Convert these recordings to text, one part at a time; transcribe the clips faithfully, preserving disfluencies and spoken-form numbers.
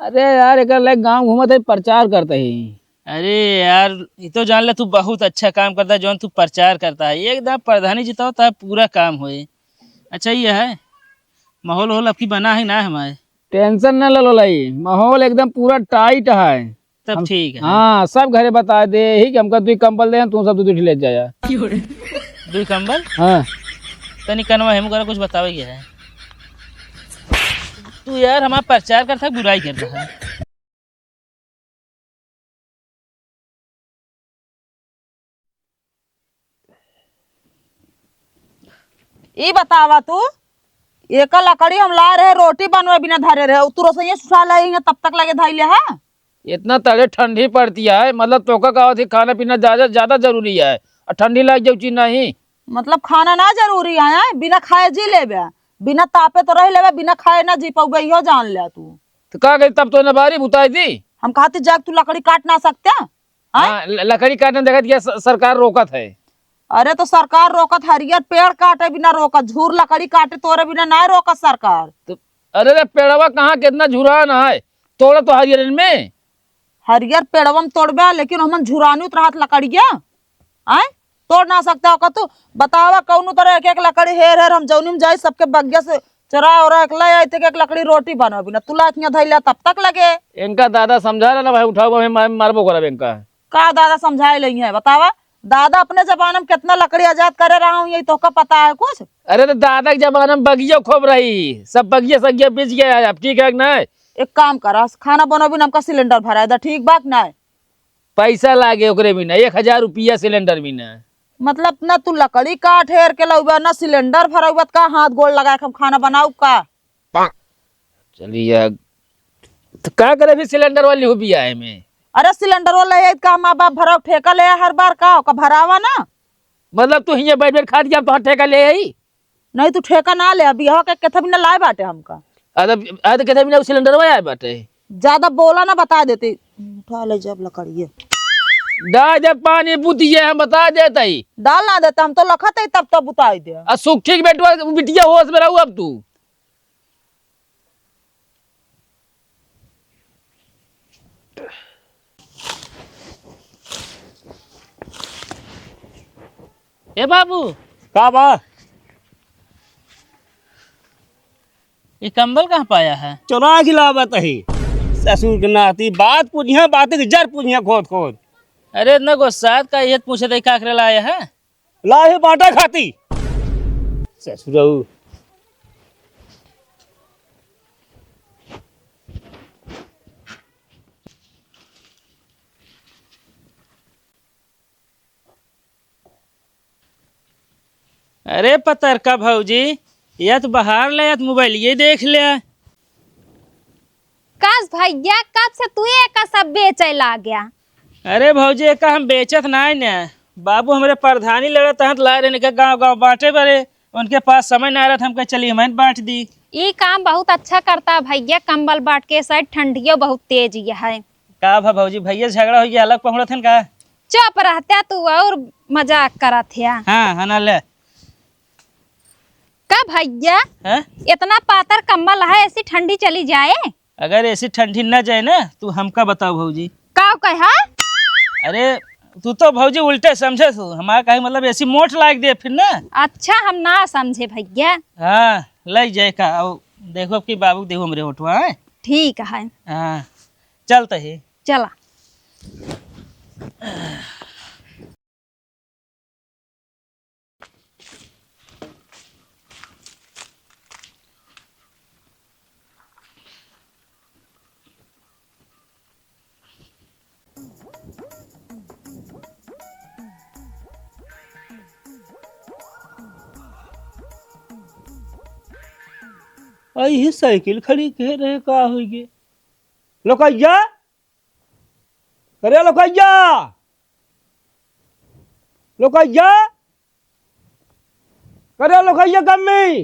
अरे यार, एकर लायक गाँव घूमत है, प्रचार करत है। अरे यार, ई तो जान ले, तू बहुत अच्छा काम करता है, जौन तू प्रचार करता है। एकदम प्रधानी जिताओ, तब पूरा काम होए। अच्छा, ये है, माहौल होल अबकी बना है ना हमारे? Tension ना लो लाई, माहौल एकदम पूरा tight है। तब हम, ठीक है। हाँ, सब घरे बता दे ही कि हमका दुई कंबल दे, तू सब दुई दुई ठे ले जाया। दुई कंबल? हाँ। तनी कनवा हेमू करा, कुछ बतावे के है। तू यार हमारा प्रचार करता है, बुराई करता है। ई बतावा तू, एका लकड़ी हम लाए रहे, रोटी बनवे बिना धरे रहे, तू रसोइया सुसुरा लाए हैं, तब तक लगे धइले है। इतना तड़े ठंडी पड़ती है, मतलब तोका का होती, खाना पीना ज्यादा, ज्यादा जरूरी है, और ठंडी लग जाऊ चीज नहीं। मतलब खाना ना जरूरी है, हैं? बिना खाए जी लेबे, बिना तापे तो रह लेबे, बिना खाए ना जी पउबे, इहो जान ले तू। तो का करी, तब तो ना बारी बुताई दी। हम कहती, जाके तू लकड़ी काट ना सकते? आय? हाँ, ल-, लकड़ी काटने देखत क्या स-, सरकार रोकत है। अरे तो सरकार रोकत, हरियर पेड़ काटे बिना रोकत, झूर लकड़ी काटे तोरे बिना ना रोकत सरकार। तो, अरे रे पेड़वा कहाँ कितना झुरान है, तोड़े तो हरियरन में। हरियर पेड़वा में तोड़बे, लेकिन हमन झुरानी उतरहात लकड़िया, आय? तोड़ ना सकता हो का तू? बतावा कौनो तरह एक एक लकड़ी हेर हेर हम जौनी में जाई सबके बगिया से चोरा ओरा के ले आई थे, एक लकड़ी रोटी बनवे बिना, तू लाइके यहाँ धइले तब तक लगे। इनका दादा समझा रहा ना भाई, उठाओ भाई, मार, मारबो करब इनका। का दादा समझाए लई है बतावा? दादा अपने जमाने में कितना लकड़ी आजाद करे रहा हूँ, यही तोहका पता है कुछ? अरे तो दादा के जमाने में बगिया खूब रही, सब बगिया सगिया बिछ गया है, अब ठीक है कि नहीं? एक काम करा, खाना बनवे बिना हमका सिलेंडर भराए दा, ठीक बा कि नहीं? पैसा लागे ओकरे बिना, एक हजार रुपया सिलेंडर बिना। मतलब ना तू लकड़ी काट हेर के लउबा, ना सिलेंडर भरउबा, त का हाथ गोड़ लगा के हम खाना बनाऊ का? चलिए, तो का करे फिर सिलेंडर वाली हो बियाह में? अरे सिलेंडर वाला है, का माँ बाप भराऊ ठेका ले हर बार का, ओका भरावा ना। मतलब तू हियाँ बैठ बैठ खा दिया, तो ठेका ले आई? नहीं, तू ठेका ना ले, अभी यहाँ के केथा भी ना लाए बाटे हमका। अरे, अरे, केथा भी ना सिलेंडर में आए बाटे। ज्यादा बोला ना, बता देते। उठा ले जब लकड़िए। डाल दे पानी बुतिए, हम बता देते ही। डाल ना देते, हम तो लखत ही तब तो बुताई दे। आ सुखी के बेटवा, बिटिया होश में रहू अब तू। ए बाबू। का बा? ये कंबल कहाँ पाया है? चोरा के लावत ही। ससुर के नाती बात पूछिया, बात के जर पूछिया खोद खोद। अरे इतना गुस्सात का ये पूछे थे का करे लाया है? लाए बाटा खाती। ससुरऊ। अरे पतरका भौजी, या तो बाहर ले, या तो मोबाइल ये देख ले। काश भैया, कब से तू एका सब बेचे लाग गया? अरे भौजी, एका हम बेचत नाई ने, बाबू हमरे प्रधानी लड़त हन, लाए रहने के गाँव गाँव बांटे बरे, उनके पास समय ना रहत, हम कहे चली हम बांट दी। ई काम बहुत अच्छा करता भैया, कंबल बांट के, शायद ठंडियो बहुत तेज ये है। का भा भौजी, भैया झगड़ा हो गया, अलग पहुड़त हन का? चुप रहत्या तू और मजाक करत है। हाँ, हाँ, ना ले। का भैया? हैं? इतना पातर कंबल है, ऐसी ठंडी चली जाए? अगर ऐसी ठंडी न जाए ना, तू हमका बताओ भौजी। का कहा? अरे, तू तो भौजी उल्टे समझे तू, हमारा कहे मतलब ऐसी मोट लाग दे फिर ना। अच्छा, हम ना समझे भैया। हाँ, लग जाए का, आओ, देखो कि बाबू देखो हमरे होठवा है। ठीक है। हाँ, चलते ही। चला। आई ही साइकिल खड़ी के रहे, का होई गे? लोकैया, करे लोकैया, लोकैया, करे लोकैया कम्मी,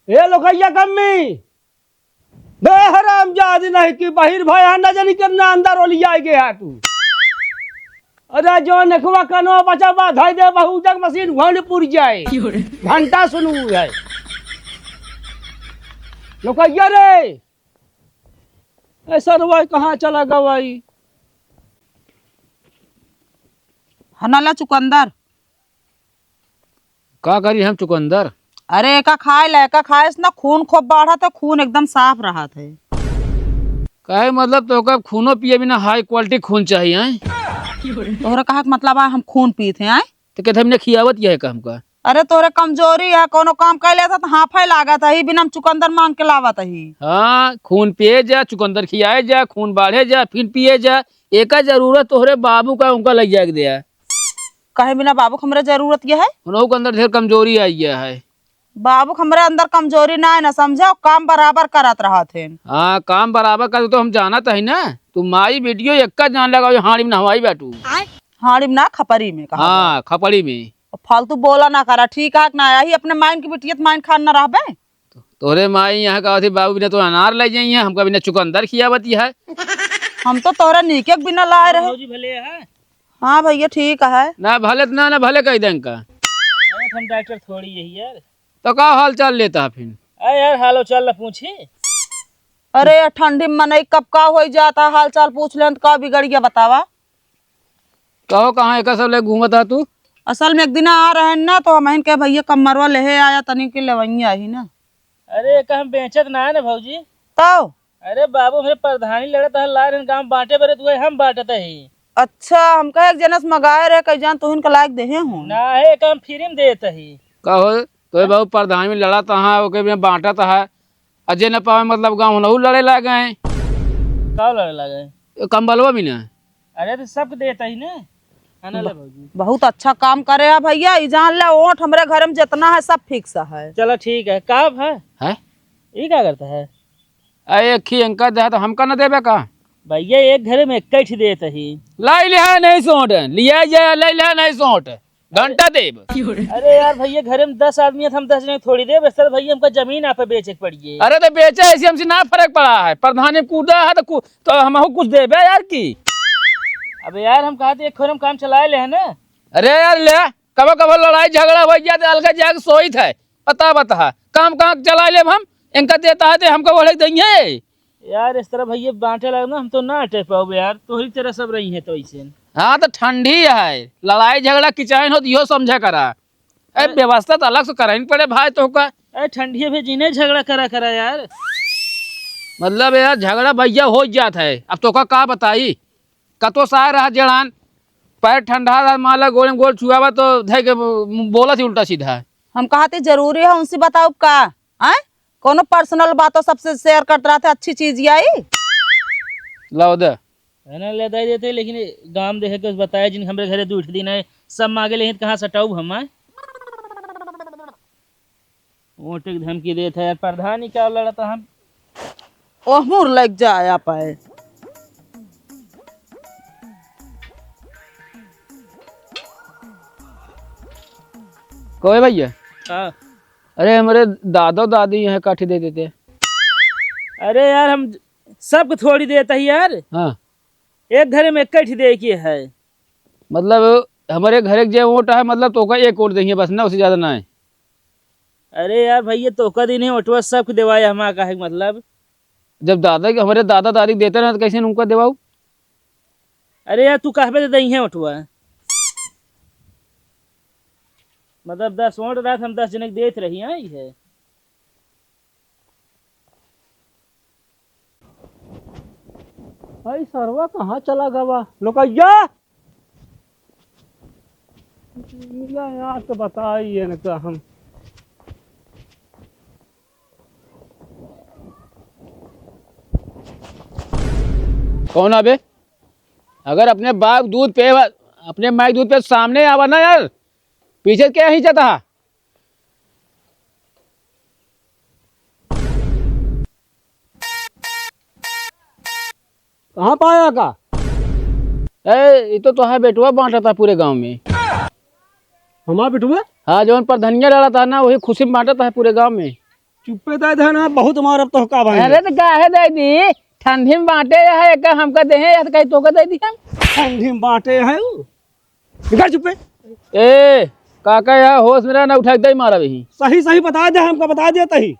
ए लोकैया कम्मी। बे हरामजादी नहीं कि बाहिर भया, न जानी कितना अंदर ओलिया गया तू। अरे जो नेकवा कनो बचा बा, धई दे बहू जग मशीन घोन पुर जाए। क्यों रे? घंटा सुनू है। लोकैया रे, ए सरवा, कहाँ चला गवा ई? हनला चुकंदर। का करी हम चुकंदर? अरे एका खाए ला, एका खाए से ना खून खूब बढ़त है, खून एकदम साफ रहत है। काहे मतलब तोहका खूनो पिए बिना high quality खून चाहिए, हैं? तोहरे कहा के मतलब है हम खून पीत हैं, आय? तो कहते हमने खियावत यह है का हमका? अरे तोहरे कमजोरी है, कोनो काम कर लेता तो हाफे लागत है, बिना हम चुकंदर मांग के लावत ही। हाँ, खून पिए जा, चुकंदर खियाए जा, खून बाढ़े जा, फिर पिए जा। एका जरूरत तोहरे बाबू का, उनका लग जाए के दिया। कहे बिना बाबू के हमरे जरूरत ये है? उनहु के अंदर ढेर कमजोरी आई गया है। बाबू के हमरे अंदर कमजोरी ना है ना, समझो, काम बराबर करत रहत हैं। हाँ, काम बराबर कर तो हम जानत है ना। तू माई बेटियो एक्का जान लगाओ, हाड़ी में नहवाई बैठू। हाड़ी में ना, खपरी में कहा हाँ, खपड़ी में। फालतू बोला ना करा, ठीक है कि ना? यही अपने माइन की बिटिया त माइन खान ना रहबे। तोहरे माई यहाँ का अथी बाबू बिना तो अनार ले जाइए, हमका बिना चुकंदर खियावत है। हम तो तोहरा नीके के बिना लाए रहे। भौजी भले है? हाँ भैया ठीक है। ना भले त ना, ना भले कह दें का। अरे हम डॉक्टर थोड़ी यही यार। तो का हाल चाल लेता है फिर? अरे यार हालो चाल ला पूछी। अरे यार ठंडी में मनई कब का होई जाता, हाल चाल पूछ लें त का बिगड़ गया बतावा? कहो कहाँ एका सब ले घूमत है तू? असल में एक दिन आ रहे हैं ना, तो हम कहे भैया कमरवा लेहे आया तनी के लेवइया ही ना। अरे एका हम बेचत ना है ना भौजी। तो? अरे बाबू हमरे प्रधानी लड़त है, ला रहे गाँव बांटे बरे, तू हम बांटत ही। अच्छा, हम कहे एक जनस मगाए रहे, कई जान तुहिन के लायक देहे हो। ना है, एका हम फ्री में देत ही। कहो, तोहे बाबू प्रधानी में लड़त है, ओके में बांटत है। अजे न पावे मतलब गाँव नहु लड़े लागे। का लड़े लागे? ये कंबलवा भी ना। अरे तो सबके देता ही ना। है ना ले ब-, भौजी? बहुत अच्छा काम करे है भैया। ई जान ले ओट हमरे घर में जितना है सब फिक्स है। चलो ठीक है। का है? हैं? ई का करता है? अरे एक ही इनका दे तो हमका न देबे का? भैया एक घरे में एक ही देता ही। लाई ले है नहीं सोट, लिया जाए लाई ले है नहीं सोट। घंटा देब। अरे यार भैया, घरे में दस आदमी है, हम दस जने थोड़ी देब। सर भैया, हमका जमीन आप बेचे के पड़िए। अरे तो बेचे, ऐसे हमसे ना फर्क पड़ा है, प्रधान में कूदा है तो कु-, तो हमहू कुछ देबे यार की। अबे यार, हम कहा थे एक खोर में काम चलाए ले है ना। अरे यार ले, कबो कबो लड़ाई झगड़ा हो जाए तो अलग जाके सोइत है, पता बता काम कहाँ चला लेब हम, इनका देता है तो हमको बोले देंगे। यार, इस तरह भैया बांटे लगे ना, हम तो ना अटे पाओ यार, तोहरी तरह सब रही है तो ऐसे। हाँ, तो ठंडी है, लड़ाई झगड़ा किचाइन हो तो इहो समझा करा। ए, अरे व्यवस्था तो अलग से कराइन पड़े भाई तोहका। अरे ठंडी है भी जीने झगड़ा करा करा यार। मतलब यार, झगड़ा भैया हो जात है, अब तोहका का बताई, कतो सार रहा जेड़ान, पैर ठंडा रहा, मान ला गोले में गोल छुआवा तो धै के बोलत ही उल्टा सीधा। हम कहा थे जरूरी है उनसे बताओ का? आय? कोनो पर्सनल बातों सबसे शेयर करत रहते, अच्छी चीज आई? लाओ दे। है ना, ले दे देते, लेकिन गाम देखे के बताए जिन हमरे घरे दू दिन है, सब मांगे लेकिन कहाँ सटाऊ हम आए? वोट के धमकी देत है यार, प्रधानी का लड़त हम। ओह मुर लग जाए आप आए। कोई भैया? हाँ। अरे, हमरे दादो दादी यहाँ काठी दे देते। अरे यार, हम सबके थोड़ी देता ही यार। हाँ। एक घरे में एक ही दे के है। मतलब, हमरे घरे के जे वोट है, मतलब, तोका एक वोट देंगे बस ना, उससे ज्यादा ना है। अरे यार भैया, तोका दी नहीं वोटवा, सबके देवाए हमारा काहे के मतलब? जब दादा के, हमरे दादा दादी के देते रहे, तो कैसे उनका देवाऊ? अरे यार, तू कहबे तो दइहे ओठवा। मतलब, दस ओट रहत, हम दस जने के देत रही, हाँ, ई है। भाई, सरवा कहाँ चला गवा? लुकैया! मिला यार, तो बताई इनका हम। कौन अबे? अगर अपने बाप दूध पे, अपने माई दूध पे सामने आवा ना यार, पीछे क्या ही जाता है? कहाँ पाया का? ए, ये तो तोहार बेटुआ बांटत है पूरे गांव में। हमार बेटुआ? हाँ, जौन प्रधनिया डालत है ना, वही खुशी में बांटत है पूरे गांव में। चुप्पे दे दे ना, बहुत मारब तो का भाई। अरे तो काहे दे दी? ठंडी में बांटे है, एक हमका दे है, या तो कहीं तोका दे दी हम। ठंडी में बांटे है उ। निकल चुप्पे। ए, काका यहाँ होश में रह ना, उठा के दे मारा वही। सही सही बता दे, हमका बता दे तही।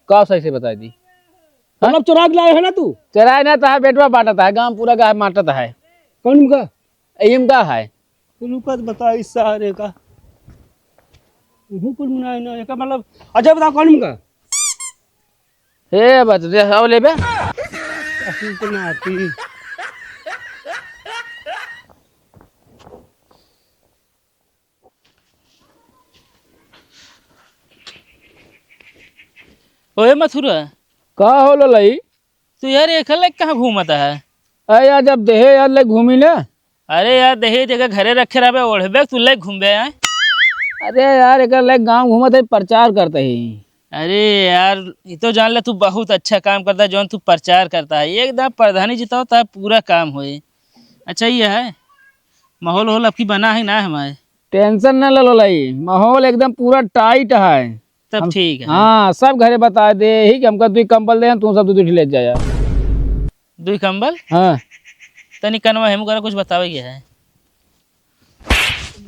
का सही से बता दी? मतलब चोराइ के लाए है ना तू? चोराइ ना, तोहार बेटवा बाँटत है, गाँव पूरा गाय बाँटत है। कौन का? इम का है? रुका तो बताई सारे का। उहू कुल मुनाई ना, एका मतलब, अच्छा बताओ कौन का? हे बस, दे, आओ लेबे। असीम तो ना आती। ओए मथुरा। का हो ललई? तू यार एकला कहाँ घूमत है? अरे यार, जब देहे यार ले घूमी ना। अरे यार, देहे जगह घरे रखे रहबे, ओढ़बे, तू ले घूमबे, आय? अरे यार, एकर ले गाँव घूमत है, प्रचार करत है। अरे यार, ई तो जान ले, तू बहुत अच्छा काम करता है, जौन तू प्रचार करता है। एकदम प्रधानी जिताओ, तब पूरा काम होए। अच्छा, ये है, माहौल होल अबकी बना है ना हमारे? Tension ना ले लो लाई, माहौल एकदम पूरा tight है। तब हम, ठीक है। हाँ, सब घरे बताइ दे ही कि हमका दुइ कंबल दे, तू सब दुइ दुइ ठे ले जाया। दुइ कंबल? हाँ। तनी कनवा हेमू करा, कुछ बतावे के है।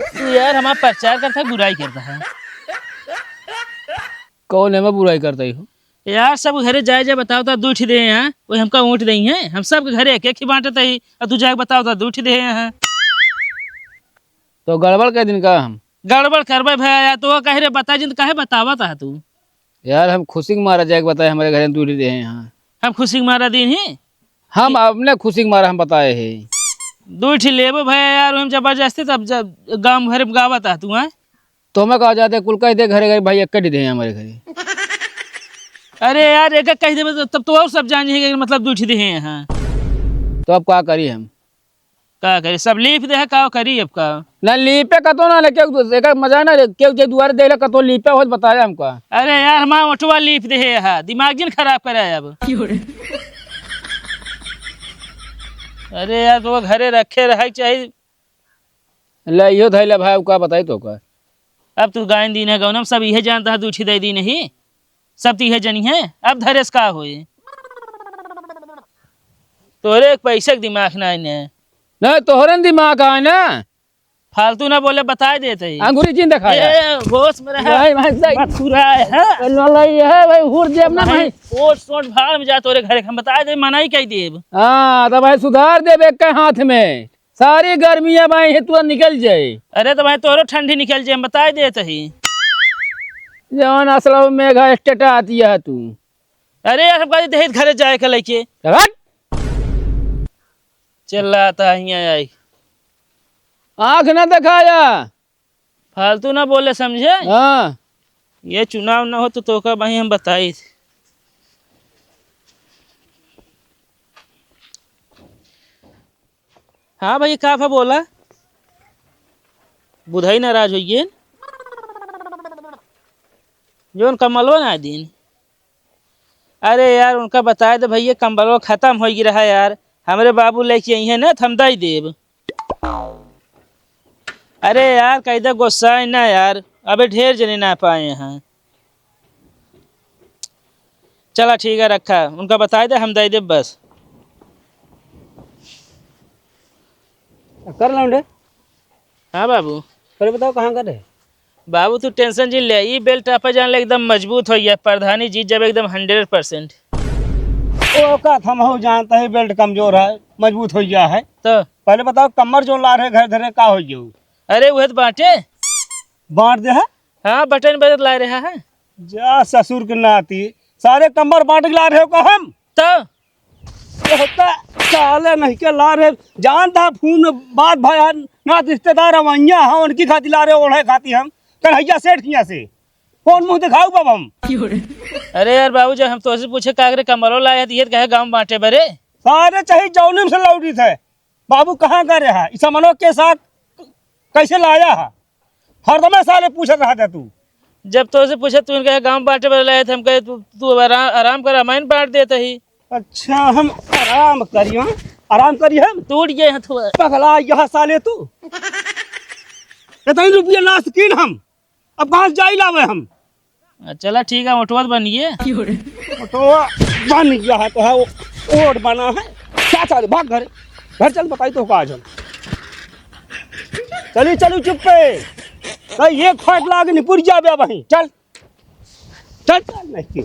तू यार हमार प्रचार करता है, बुराई करता है। कौन है मैं बुराई करता ही हूँ? यार सब घरे जाए जाए बताओ तो दुइ ठे दे हैं, वो हमका ऊँट दे हैं, हम सब के घरे एक एक ही बाँटत ही, और तू जाए बताओ तो दुइ ठे दे हैं। तो गड़बड़ कर दिन का हम? गड़बड़ करबे भैया, यार तो कह रहे बता जिन, काहे बतावत है तू? यार हम खुशी के मारा जाए के बताए, हमारे घरे दुइ ठे दे हैं यहाँ। हम खुशी के मारा दिन ही? हम अपने खुशी के मारा हम बताए हैं। दुइ ठे लेबो भैया यार, हम जबरदस्ती तब जब गाँव भर में गावत है तू, हैं? तो मैं कहा जाते कुल कह दे घरे घरे भाई एक ही दे हैं हमारे घरे। अरे यार, एक एक कह देबे तो तब तो और सब जान जाएंगे कि मतलब दुइ ठे दे हैं यहाँ। तो अब का करी हम? का करी, सब लीप दे है, का करी अब का? ना लीपे कतो ना, ना केहू दूसरे का मजा ना, केहू जे दुआरे देला कतो लीपे होत बताया हमका। अरे यार, हमार ओटवा लीप दे है, दिमाग जिन खराब करे अब। अरे यार, तो घरे रखे रहे चाहे। ले, इहो धइला भाई, अब का बताई तोका। अब तू गाइन दीन है, गौनम सब इहे जानता है, दुइ ठे दे दीन ही, सब तो इहे जनी है, अब धरेस का होई? तोरे एक पैसे के दिमाग ना आइने। नहीं, तोहरे न दिमाग आए ना। फालतू ना बोले, बताए देते ही। अंगूरी जिन दिखाया। ए, होश में रहा। भाई, भाई, सही। मत चुराए, हाँ? लो, लो, ये है भाई, हुर जेब ना भाई, भाई। कोट सोट भाड़ में जा, तोरे घरे के हम बताए दे, मना ही कह देब। हाँ, तो भाई सुधार देबे एक हाथ में। सारी गर्मियाँ भाई है, तुरंत निकल जाए। अरे तो भाई तोरो ठंडी निकल जाए, हम बताए देत ही। जवन असलव मेघा स्टेट आती है तू। अरे यार, हम कहते दहेज घरे जाए के लइके। हट! चिल्लाता है हियाँ आई। आँख ना दिखाया। फालतू ना बोले, समझे? हाँ। ये चुनाव ना हो तो तोका भाई हम बताई। हाँ भाई, का भा बोला? बुधाई नाराज होइए। जौन कमलवा ना दीन। अरे यार, उनका बताए दे भैया, कम्बलवा खतम होइ गिरा है यार। हमरे बाबू लेके अइहें ना, त हम दइ देब। अरे यार, कह दे गुस्सा है ना यार, अबे ढेर जने ना पाए हैं। चला ठीक है, रखा, उनका बताए दे, हम दइ देब बस। कर लौंडे। हाँ बाबू। पहले बताओ कहाँ का रहे? बाबू तू tension जिन ले, ई belt आपा जान ले एकदम मजबूत होइ गया, प्रधानी जीत जब एकदम hundred percent। ओ का हम हो जानता है belt कमजोर है, मजबूत होइ गया है। तो? पहले बताओ कमर जो ला रहे घर धरे का होइ गयो? अरे उहे तो बाँटे। बाँट दे है? हाँ, बटन बदल ला रहा है। जा ससुर के नाती, सारे कमर बाँट के ला रहे हो का हम? तो? ये होता साले नहीं के ला रहे, जानता खून बात भाई, नात रिश्तेदार अवैया हाँ, उनकी खातिर ला रहे, ओढ़े खातिर हम, कन्हैया सेठ हियाँ से। कौन मुँह दिखाऊ बाबा हम? अरे यार बाबू, जब हम तोसे पूछे का करे कमरो लाया, तो ये कहे गाँव बाँटे बरे। सारे चाहे जौनिम से लौटी थे। बाबू कहाँ का रहा? इस मनोज के साथ कैसे लाया है? हरदमे साले पूछत रहा था तू। जब तोसे पूछे, तू इनके गाँव बाँटे बरे लाए थे, हम कहे, "तू, तू अब आरा-, आराम कर, हम बाँट देते ही।" अच्छा, हम आराम करी, हाँ? आराम करी हम? टूट गए हैं थोड़ा। पगला यहाँ साले तू। इतनी रुपया नाश कीन हम। अब कहाँ से जाई लावे हम? चला ठीक है, ओटवा तो बन गए। ओटवा बन गया है तो है, वो ओट बना है। क्या चाले, भाग घर, घर चल, बताई तो का आज हम। चली, चलू चुप्पे। नहीं, एक फाट लाग निपुर जाबे अब वहीं। चल, चल, चल, नहीं।